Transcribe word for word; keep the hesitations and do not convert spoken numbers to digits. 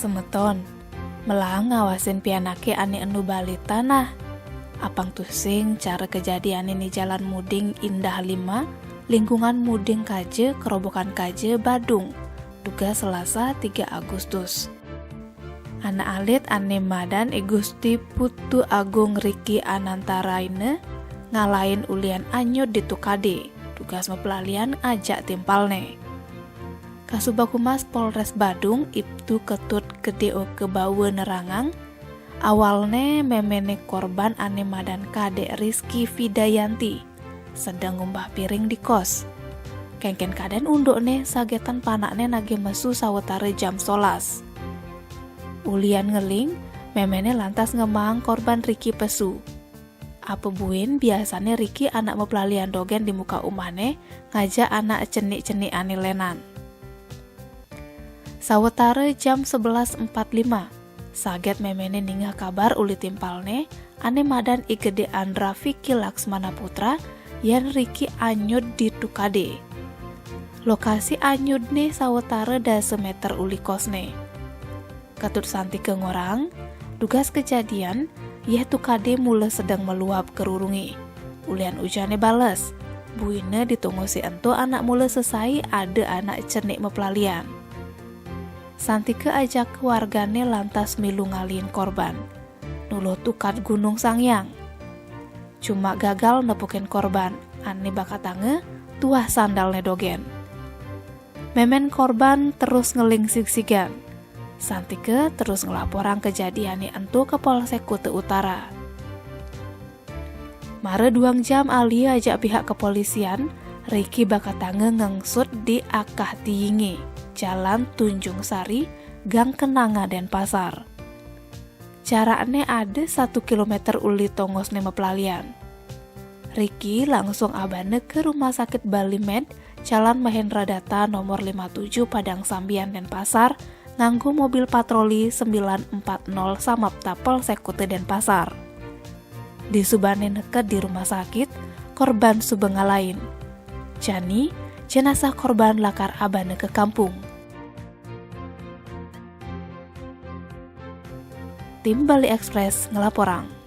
Semeton, melang ngawasin pianake ane enu balita nah. Apang tusing cara kejadiane ni jalan muding Indah Lima, lingkungan muding kaja, kerobokan kaja, Badung. Dugas Selasa tiga Agustus. Anak alit ane madan I Gusti Putu Agung Riki Anantaraina ngalain ulian anyud ditu kade, dugas mapelalian ajak timpalne. Kasubag Humas Polres Badung, Ibtu Ketut Gede Oke Bawa nerangang, awalne memene korban ane madan Kadek Rizky Fidayanti sedeng ngumbah piring di kos. Kengken kaden undukne sagetan panakne nagih mesu sawetara jam solas. Ulian ngeling, memene lantas ngemaang korban Riki pesu. Apa buin biasane Riki anak mapelalian dogen di muka umahne ngajak anak cenik-cenik ane lenan. Sawetara jam sebelas empat lima, saget memene ningeh kabar uli timpalne ane madan I Gede Andra Vicky Laksmana Putra, yen Riki anyud ditu kade. Lokasi anyudne sawetara dasa meter uli kosne. Ketut Santika ngorang, dugas kejadian, yeh tu kade mula sedeng meluap kerurungi. Ulian ujanne bales, buina di tongose ento anak mula sesai ada anak cenik mapelalian. Santika ajaka wargane lantas milu ngalihin korban. Nuluh tukad Gunung Sanghyang. Cuma gagal nepukin korban, ane bakatanga tuah sandalne dogen. Memen korban terus ngeling sigsigan. Santika terus ngelaporang kejadiane ento ke Polsek Kuta Utara. Mara duang jam alih ajak pihak kepolisian, Riki bakatanga ngengsut di Akah Tiyinge, Jalan Tunjung Sari, Gang Kenanga, Denpasar. Jarakne ada satu kilometer uli tongosne mapelalian. Riki langsung abana ke Rumah Sakit Bali Med, Jalan Mahendra Data nomor lima tujuh, Padang Sambian, Denpasar, nganggo mobil patroli sembilan empat nol Samapta Polsek Kuta Denpasar. Disubane neked di rumah sakit, korban suba ngalain. Jani, jenazah korban lakar abana ke kampung. Tim Bali Express ngelaporang.